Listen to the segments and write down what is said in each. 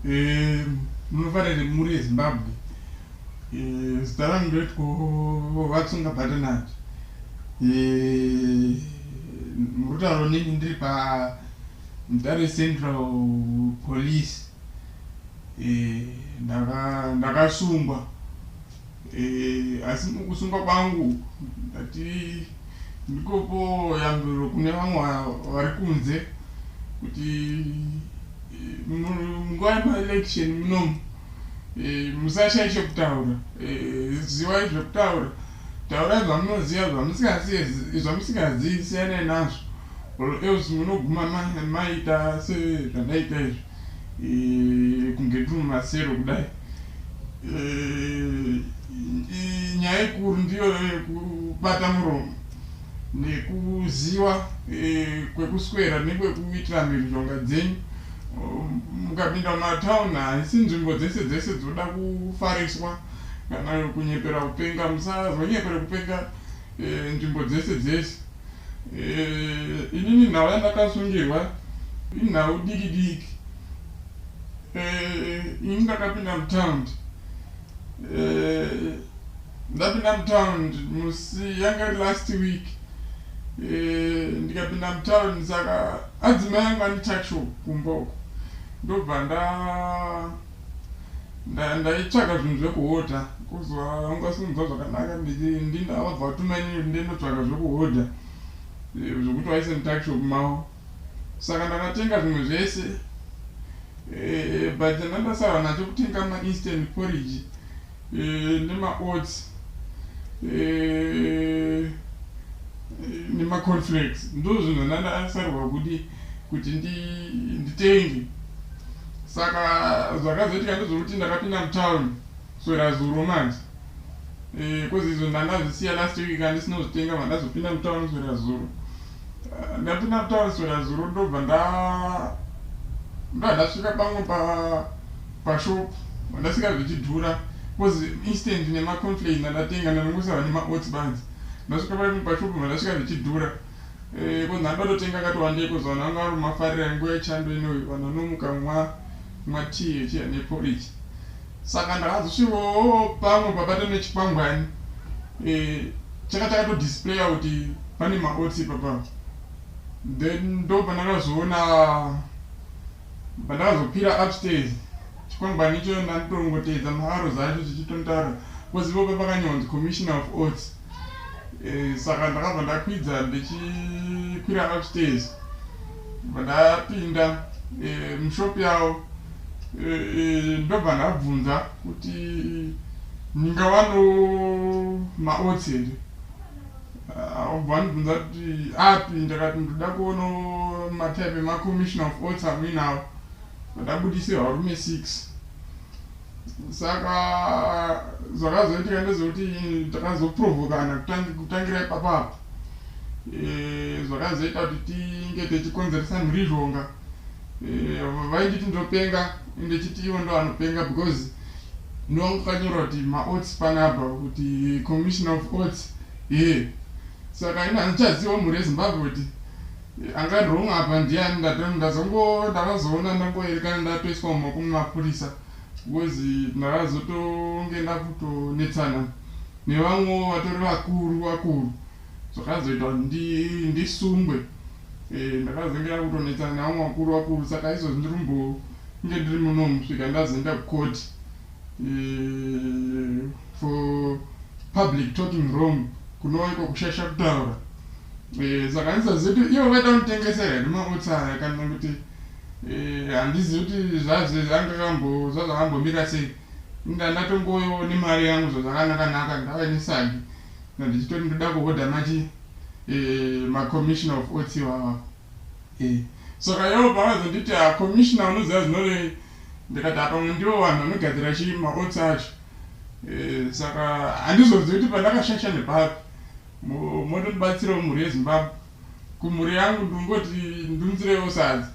Munofanira mhuri yeZimbabwe. Zita rangu ndoitwa Vatsunga Butternut. Murikutaura neni ndiri paMutare Central Police. Ndakasungwa, asi mukusungwa kwangu ndati ndikopo yambiro kune vamwe vari kunze kuti munguva yemaelection munomu musashaishe kutaura. Zivai zvekutaura, taurai zvamunoziva, zvamusingazivi siyanai nazvo, or else munoguma maita sezvandaita izvi, kunge ndiri mumasero kudai. Nyaya ikuru ndiyo yekubata muromo nekuziva kwekuswera nekwekuitira mhirizhonga dzenyu. Mukapinda mumatauni, haisi nzvimbo dzese dzese dzoda kufariswa kana kunyepera kupenga. Musazonyepere kupenga nzvimbo dzese dzese. Inini nhau yandakasungirwa inhau diki diki. Ini ndakapinda mutaundi, ndapinda mutaundi musi yanga iri last week. Ndikapinda mutaundi, saka adzimai angu ane tuckshop kumba uko, ndobva ndaitsvaga zvinhu zvekuhodha kuzwa ungasimudza zvakanaka. Ndindavabva vatuma inini ndindotsvaga zvekuhodha zvokuti vaise mutuckshop mavo. Saka ndakatenga zvimwe zvese, but ndandasara nacho kutenga mainstant porridge nemaoats nemacornflakes. Ndo zvinhu zvandandasarwa kuti nditenge. Saka zvakazoitika ndezvokuti ndakapinda mutauni swera zuro manje, 'cause izvo ndandazvisiya last week, handisina kuzvitenga. Vandazopinda mutauni swera zuro. Ndapinda mutauni swera zuro, ndobva ndasvika pamwe pashop, ndasvika zvichidhura, because instant nemacornflakes ndandatenga, ndandongosara nemaoats badzi. Ndasvika pamwe pashop, ndasvika zvichidhura, 'cause ndandototenga akati wandei, 'cause vanhu vanga vari mafarira nguva yechando inoyi, vanhu vanomuka mwa tea yechiya neporridge. Saka ndakazosvikawo pamwe pabata nechikwangwani chaka chakatodisplaya kuti pane maoats ipapapo. Then ndo pandakazoona, pandakazokwira upstairs, chikwangwani icho ndanditongoteedza maarrows acho chichitontaura, because ipopo pakanyorwa kunzi "Commissioner of Oats". Saka ndakabva ndakwidza, ndichikwira upstairs, bva ndapinda mushop yavo, ndobva ndabvunza kuti ndingawano maoats here. Obva vandibvunza kuti api. Ndakati ndoda kuona matype emacommissioner of oats amuinawo. Ndabudisirwa varume 6. Saka zvakazoitika ndezvekuti takazoprovokana kutangira ipapapo. Zvakazoita kuti tinge tichikonzeresa mhirizhonga. Vainditi ndopenga, ndechiti ivo ndo vanopenga, because ndovanga vakanyorwa kuti maoats panapa, kuti "Commissioner of Oats" ye. Saka ini handichaziva, mhuri yeZimbabwe, kuti anga wrong apa ndiani. Ndakazoona ndangoerekana ndatoiswa mumaoko memapurisa, because ndakazotonge ndakutonetsana nevamwewo vatori vakuru vakuru, zvakazoita kuti ndisungwe. Ndakazenge ndakutonetsana nevamwe vakuru vakuru. Saka izvozvi ndiri kumbonge ndiri munomu svika ndazoenda kukoti for public talking wrong, kunova iko kushaisha kutaura. Saka handisazivi kuti ivo vaida kunditengesera here maoats aya, kana kuti handizivi kuti zvazvakambomira sei. Ndandatongoyo nemari yangu zvazvakanaka-naka, ndava nesagi, ndandichitori ndoda kuhodha machi macommissioner of oats ivava. Saka ivo pavazonditi commissioner, unoziva zvinorei? Ndikati apamwe ndivo vanhu vanogadzira chii, maoats acho. Saka handizozivi kuti pandakashasha nepapi. Motondibatsirawo, mhuri yeZimbabwe. Kumhuri yangu ndingoti ndunzirewo sadza.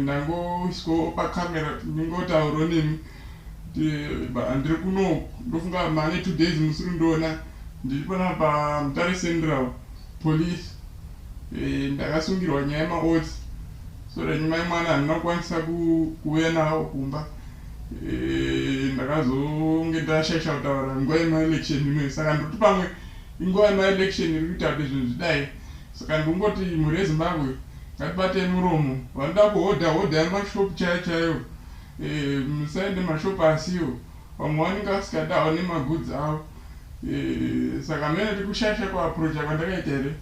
Ndangoiswawo pakamera, ndingotaurawo nemi. Ndiri kuno, ndofunga mane 2 days musiri kundiona. Ndiri pana paMutare Central Police. Ndakasungirwa nyaya yemaoats. So renyu mai mwana handina kukwanisa kuuya navo kumba. Ndakazonge ndashaisha kutaura nguva yemaelection inoyi, saka ndikuti pamwe inguva yemaelection iri kuita kuti zvinhu zvidai. Saka ndikungoti mhuri yeZimbabwe, ngatibatei muromo. Vanoda kuhodha, hodha yemashopu chaiyo chaiyo. Musaende mashopu asiwo, vamwe vanenge vasikadawo nemagoods avo. Saka mene tiri kushaisha kuapproacha kwandakaita here.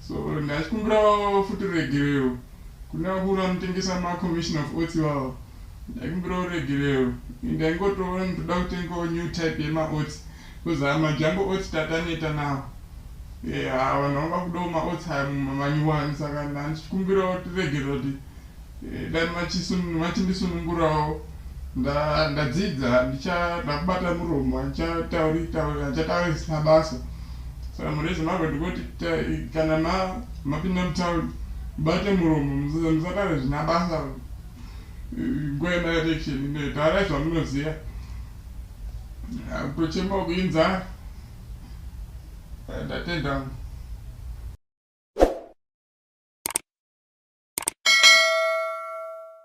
So ndachikumbirawo futi ruregerero kune vakuru vanotengesa macommission of oats ivavo. Ndaikumbirawo ruregerero, ndaingotoona ndoda kutengawo new type yemaoats, because aya majumbo oats tataneta nawo. Vanhu vanga kudawo maoats aya manyuwani. Saka ndandichikumbirawo tiregerero kuti dai machindisunungurawo. Ndadzidza, ndakubata muromo, handichatauri tauri, handichatauri zvisina basa. Saka mhuri yeZimbabwe, ndikuti kana mapinda mutauni, mubate muromo, musataure zvina basa nguva yemaelection inoyi. Taurai zvamunoziva. Kutochema kuinzara. Ndatenda.